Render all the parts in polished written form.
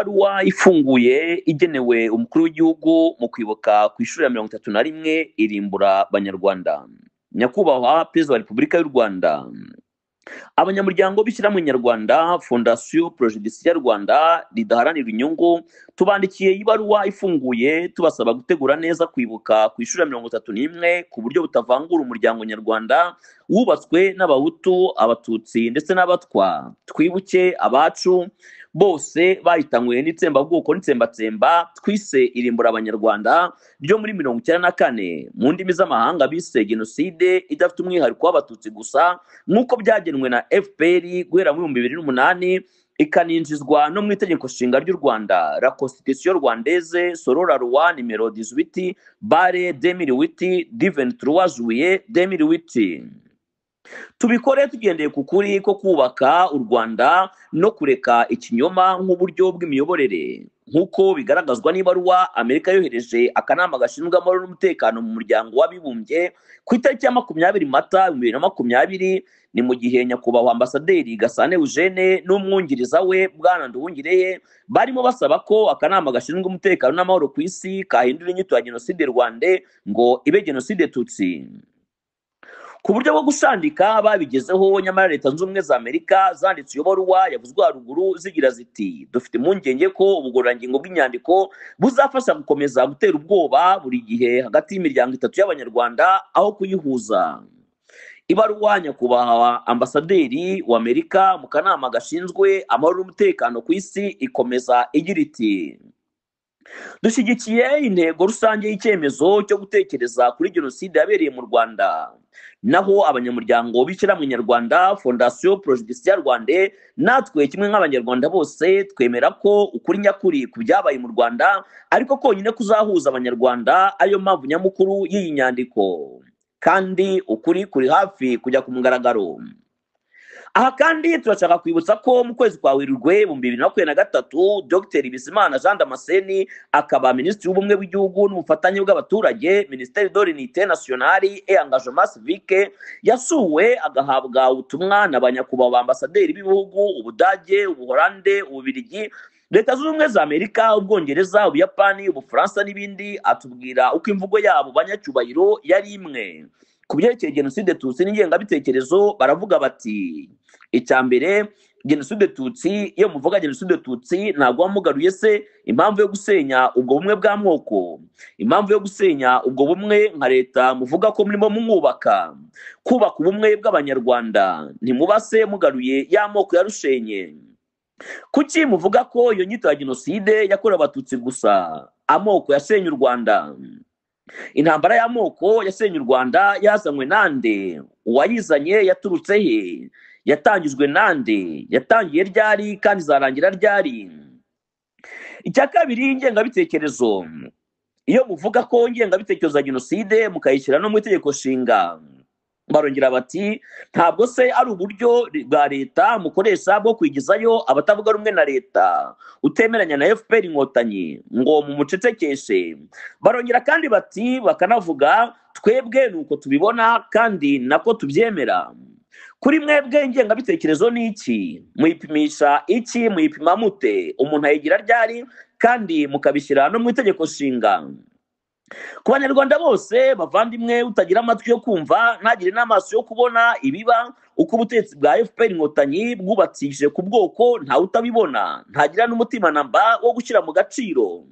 Ibaruwa ifunguye igenewe umukuru w'igihugu mu kwibuka ku inshuro ya 31 irimbura Banyarwanda. Nyakubahwa Perezida wa Repubulika y'u Rwanda, abanyamuryango b'ishyirahamwe nyarwanda Fondation Pro Judiciaire Rwanda ridaharanira inyungu, tubandikiye ibaruwa ifunguye tubasaba gutegura neza kwibuka ku inshuro ya 31 ku buryo butavangura umuryango nyarwanda wubatswe n'Abahutu, Abatutsi ndetse n'Abatwa. Twibuke abacu bose bahitanywe n'itsembabwoko n'itsembatsemba twise irimbura Abanyarwanda ryo muri 94, mu ndimi z'amahanga bise jenoside idafite umwihariko w'Abatutsi gusa, nk'uko byagenwe na FPR guhera mu 2008, ikaninjizwa no mu itegeko nshinga ry'u Rwanda, la Constitution rwandaise selon la loi numéro 18/2008 du 23 juillet 2008. Tubikore tugendeye ku kuri ko kubaka u Rwanda no kureka ikinyoma nk'uburyo bw'imiyoborere, nk'uko bigaragazwa n'ibaruwa Amerika yohereje akanama gashinzwe amahoro n'umutekano mu Muryango w'Abibumbye ku itariki ya 20 Mata 2020. Ni mu gihe nyakubahwa Ambasaderi Gasana Eugene n'umwungiriza we Bwana Nduhungirehe barimo basaba ko akanama gashinzwe umutekano n'amahoro ku isi kahindura inyito ya jenoside rwanda ngo ibe jenoside tutsi. Ku buryo bwo gushandika babigezeho, nyamara Leta Zunze Ubumwe za Amerika zanditse iyo baruwa yavuzwe haruguru zigira ziti: "Dufite impungenge ko ubugororangingo bw'inyandiko buzafasha gukomeza gutera ubwoba buri gihe hagati y'imiryango itatu y'Abanyarwanda aho kuyihuza." Ibaruwa nyakubahwa ambasaderi wa Amerika mu kanama gashinzwe amahoro n'umutekano ku isi ikomeza igira iti: "Dushyigikiye intego rusange y'icyemezo cyo gutekereza kuri jenoside yabereye mu Rwanda. Naho abanyamuryango b'ishyirahamwe nyarwanda Fondation Pro Judiciaire Rwanda, natwe kimwe nk'Abanyarwanda bose, twemera ko ukuri nyakuri ku byabaye mu Rwanda ariko konyine kuzahuza Abanyarwanda, ariyo mpamvu nyamukuru y'iyi nyandiko, kandi ukuri kuri hafi kujya ku mugaragaro. Aha kandi turashaka kwibutsa ko mu kwezi kwa Werurwe 2023, Dr Bizimana Jean Damascene, akaba Minisitiri w'Ubumwe bw'Igihugu n'Ubufatanye bw'Abaturage, Ministère de l'Unité nationale et Engagement civique, yasuwe agahabwa ubutumwa na ba nyakubahwa ambasaderi b'ibihugu Ubudage, Ubuholande, Ububirigi, Leta Zunze Ubumwe za Amerika, Ubwongereza, Ubuyapani, Ubufaransa n'ibindi, atubwira uko imvugo yabo banyacyubahiro yari imwe ku byerekeye jenoside tutsi n'ingengabitekerezo. Baravuga bati: "Icya mbere, jenoside tutsi, iyo muvuga jenoside tutsi, ntabwo wamugaruye se impamvu yo gusenya ubwo bumwe bwa moko, impamvu yo gusenya ubwo bumwe nka leta muvuga ko murimo mwubaka, kubaka ubumwe bw'Abanyarwanda? Ntimubase mugaruye ya moko yarushenye? Kuki muvuga ko iyo nyito ya jenoside yakorewe Abatutsi gusa? Amoko yasenye u Rwanda, intambara y'amoko yasenye u Rwanda yazanywe nande? Uwayizanye yaturutse he? Yatangijwe nande? Yatangiye ryari kandi izarangira ryari?" Icya kabiri, ingengabitekerezo. Iyo muvuga ko ingengabitekerezo ya jenoside mukayishyira no mu itegeko nshinga, barongera bati: "Ntabwo se ari uburyo bwa leta mukoresha bwo kwigizayo abatavuga rumwe na leta, utemeranya na FPR Inkotanyi, ngo mumucecekeshe?" Barongera kandi bati, bakanavuga: "Twebwe ni uko tubibona kandi nako tubyemera. Kuri mwebwe ingengabitekerezo ni iki? Muyipimisha iki? Muyipima mute? Umuntu ayigira ryari kandi mukabishyira no mu itegeko nshinga?" Ku Banyarwanda bose bavandimwe, utagira amatwi yo kumva ntagire n'amaso yo kubona ibiba, uko ubutegetsi bwa FPR Inkotanyi bwubakishije ku bwoko, ntawe utabibona, ntagira n'umutima namba wo gushyira mu gaciro.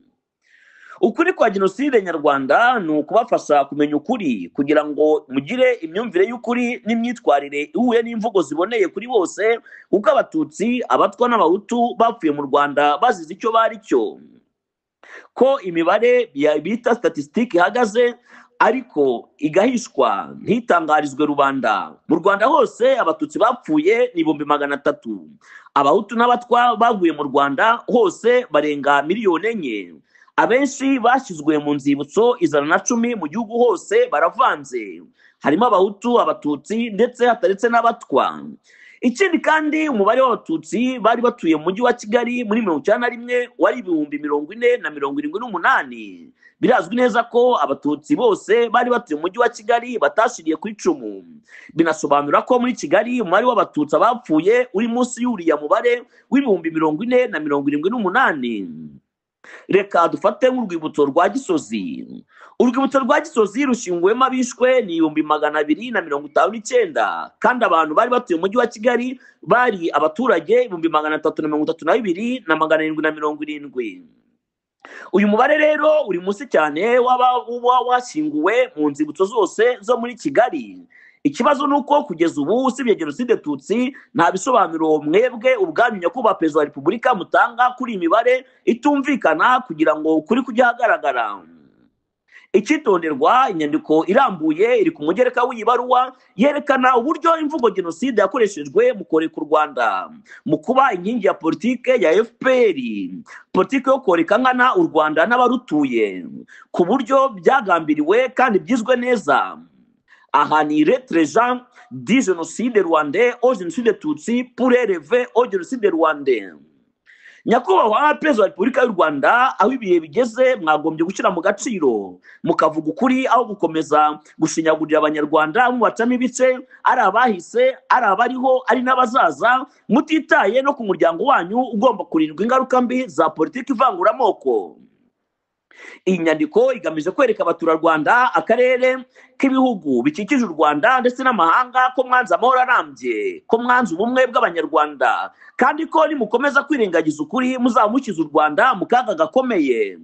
Ukuri kwa jenoside nyarwanda ni ukubafasha kumenya ukuri kugira ngo mugire imyumvire y'ukuri n'imyitwarire ihuye n'imvugo ziboneye kuri bose, kuko Abatutsi, Abatwa n'Abahutu bapfuye mu Rwanda bazize icyo bari cyo, ko imibare bita statistique ihagaze ariko igahishwa ntitangarizwe rubanda. Mu Rwanda hose Abatutsi bapfuye ni 300,000, Abahutu n'Abatwa baguye mu Rwanda hose barenga 4 miliyoni. Abenshi bashyizwe mu nzibutso 110 mu gihugu hose, baravanze, harimo Abahutu, Abatutsi ndetse hataretse n'Abatwa. Ikindi kandi, umubare w'Abatutsi bari batuye mu mujyi wa Kigali muri 91 wari 40,078. Birazwi neza ko Abatutsi bose bari batuye mu mujyi wa Kigali batashiriye ku icumu. Binasobanura ko muri Kigali umubare w'Abatutsi abapfuye uri munsi y'uriya mubare w'40,078. Reka dufate nk'urwibutso rwa Gisozi. Urwibutso rwa Gisozi rushyinguwemo abishwe ni 200,059, kandi abantu bari batuye mu mujyi wa Kigali bari abaturage 332,770. Uyu mubare rero uri munsi cyane waba uba washyinguwe mu nzibutso zose zo muri Kigali. Ikibazo ni uko kugeza ubu, usibye jenoside tutsi, nta bisobanuro mwebwe ubwanyu, nyakubahwa Perezida wa Repubulika, mutanga kuri iyi mibare itumvikana kugira ngo ukuri kujye ahagaragara. Icyitonderwa: inyandiko irambuye iri ku mugereka w'iyi baruwa yerekana uburyo imvugo jenoside yakoreshejwe mu koreka u Rwanda, mu kuba inkingi ya politike ya FPR, politike yo koreka nkana u Rwanda n'abarutuye ku buryo byagambiriwe kandi byizwe neza. Aha ni "Lettre Jean du génocide rwandais au génocide tutsi pour relever au génocide rwandais". Nyakubahwa Perezida wa Repubulika y'u Rwanda, aho ibihe bigeze mwagombye gushyira mu gaciro mukavuga ukuri, aho gukomeza gushinyagurira Abanyarwanda mubacamo ibice, ari abahise, ari abariho, ari n'abazaza, mutitaye no ku muryango wanyu ugomba kurindwa ingaruka mbi za politiki ivanguramoko. Iyi nyandiko igamije kwereka abaturarwanda, akarere k'ibihugu bikikije u Rwanda ndetse n'amahanga ko mwanze amahoro arambye, ko mwanze ubumwe bw'Abanyarwanda, kandi ko nimukomeza kwirengagiza ukuri muzaba mushyize u Rwanda mu kaga gakomeye.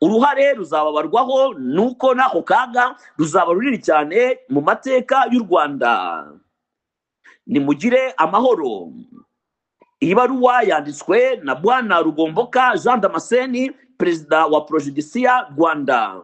Uruhare ruzababarwaho nuko n'ako kaga ruzaba runini cyane mu mateka y'u Rwanda. Nimugire amahoro. Iyi baruwa yanditswe na Bwana Rugomboka Jean Damascene, perezida wa Projudisia Rwanda.